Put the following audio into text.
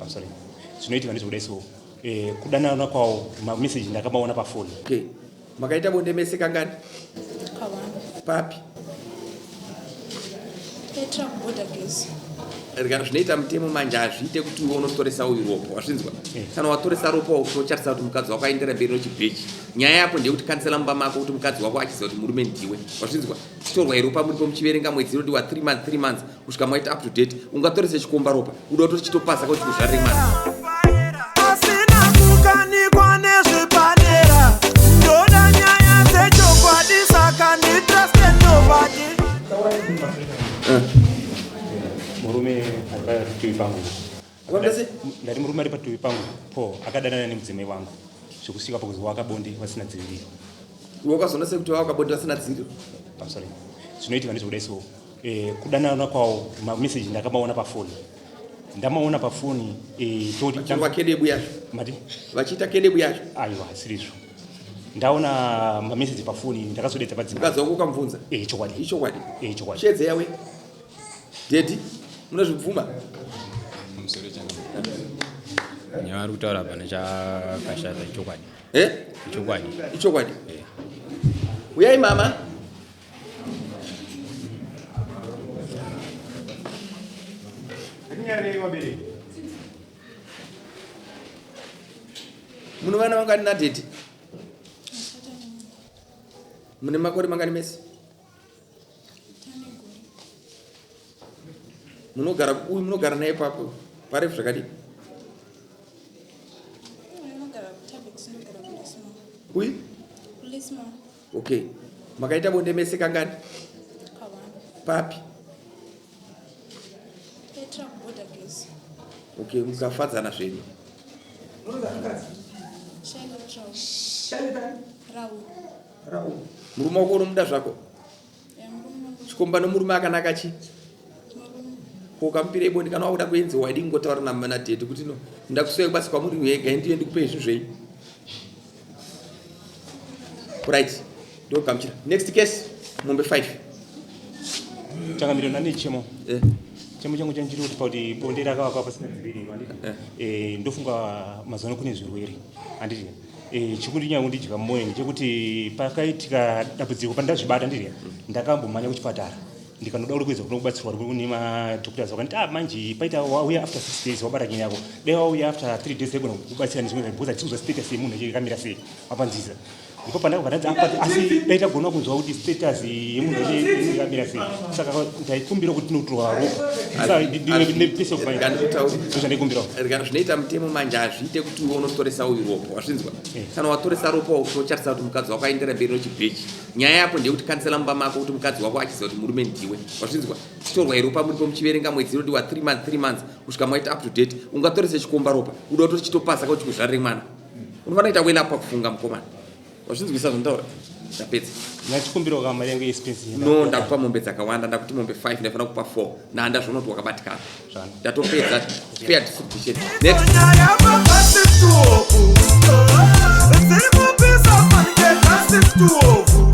Pamusoro. Zvinoitika ndezvekudai so eh, kudanana kwawo mameseji ndakamaona pafoni. Okay. Makaita bonde mese kangani? Kawanda. Papi? Takaitira kuborder gezi. Rega zvinoita mutemo manje hazviite kuti iwe unotoresa uyu ropa wazvinzwa Eh. kana watoresa ropa utocharisa kuti mukadzi wako aendera mberi nochibhechi nyaya yako ndeyekuti kansela mumba mako kuti mukadzi wako achiziva kuti murume ndiwe wazvinzwa chitorwa ropa muripo muchiverenga mwedzi inodiwa 3 months 3 months kusvika maita up to date ungatorese chikomba ropa uda kutoti chitopasa kuti kuzvarire mwana Asina kukanikwa nezvepadera ndoda nyaya dzechokwadi saka nditruste nobody. Murume ari parutivi pangu. Wabese? Ndati murume ari parutivi pangu po akadanana nemudzimai wangu zvekusvika pakuzi wakabonde vasina dziviriro. Iwe ukazoona sekuti wakabonde vasina dziviriro. Pamusoro. Zvinoitika ndezvekudai so eh, kudanana kwawo mameseji ndakamaona pafoni. Ndamaona pafoni eh, toti Vachirwa kedebu yacho. mati Vachiita kedebu yacho. aiwa asirizvo. Ndaona mameseji pafoni ndakazodedza padzimai. Mukadzi wako ukamubvunza. Eh, chokwadi. Ichokwadi. Eh, chokwadi. Shedze yawe. Daddy, munozvibvuma? Musoro changu. Nyaya vari kutaura hapana chakashata ichokwadi. Eh? Ichokwadi. Ichokwadi. Uyai mama. Mune vana vangani nadaddy? Mune makore mangani mese? Munogara uyu munogara naye papo parefu zvakadii? Unogara kuTabex unogara kuLismo. Uyu? KuLismo Okay. Makaita bonde mese kangani? kawanda. Papi? Takaitira kuborder gezi. Okay, mukafadzana zvenyu. Shaila Raul. Raul. Raul. Murume wako unomuda zvako? Eh, murume wangu Chikomba nomurume akanaka chi? murume. Ko ukamupirei bonde kana wakuda kuenziwa waidi kungotaura nadaddy kuti no ndakusiya kubasa kwamuri wega ndiye ndikupei zvinhu zvenyu. Right. Ndogamuchira. Next case mombe 5. Changamire ndane chemo. Eh. Chemo changu chanchiri kuti pakuti bonde rakavakwa pasina dziviriro handiti? Eh. Eh, ndofunga mazuva ano kune zvirwere handiti? Eh, chikundinyanyo kundidya mumwoyo ndechekuti pakaitika dambudziko pandazvibata handiti? Ndakambomhanya kuchipatara ndikanoda uri kuedza kuda kubatsirwa kune madoctors vakanditi ah manje paita wauya after 6 days wabata nyaya yako dai wauya after 3 days aigona kubatsira nezvimwe because hatisi kuziva status yemunhu yakamira sei mapanzisa ndipo pandakabva ndanzi apa asi dai tagona kunzwa kuti status yemunhu yakamira sei saka ndaikumbira kuti tinotorwa ropa Ngandikutaure. ndozvandaikumbirawo Rega zvinoita mutemo manje hazviite kuti iwe unotoresa uyu ropa wazvinzwa Eh. kana watoresa ropa utocharisa kuti mukadzi wako aendera mberi nochibhechi nyaya yako ndeyekuti kansela mumba mako kuti mukadzi wako achiziva kuti murume ndiwe wazvinzwa chitorwa ropa muripo muchiverenga mwedzi inodiwa 3 months 3 months kusvika maita up to date ungatorese chikomba ropa uda kutoti chitopasa kuti kuzvarire mwana unofanira kuita well up pakufunga mukomana wazvinzwisa zvondaura ndapedza ndachikumbirawo kamari yangu yeexpense no ndakupa mombe dzakawanda ndakuti mombe 5 ndafanira kupa 4 nanda zvoona kuti wakabatikana ndatopedza fair distribution next Nyaya mabhasi tuovu. Dziri kupisa fanike gasi tuovu.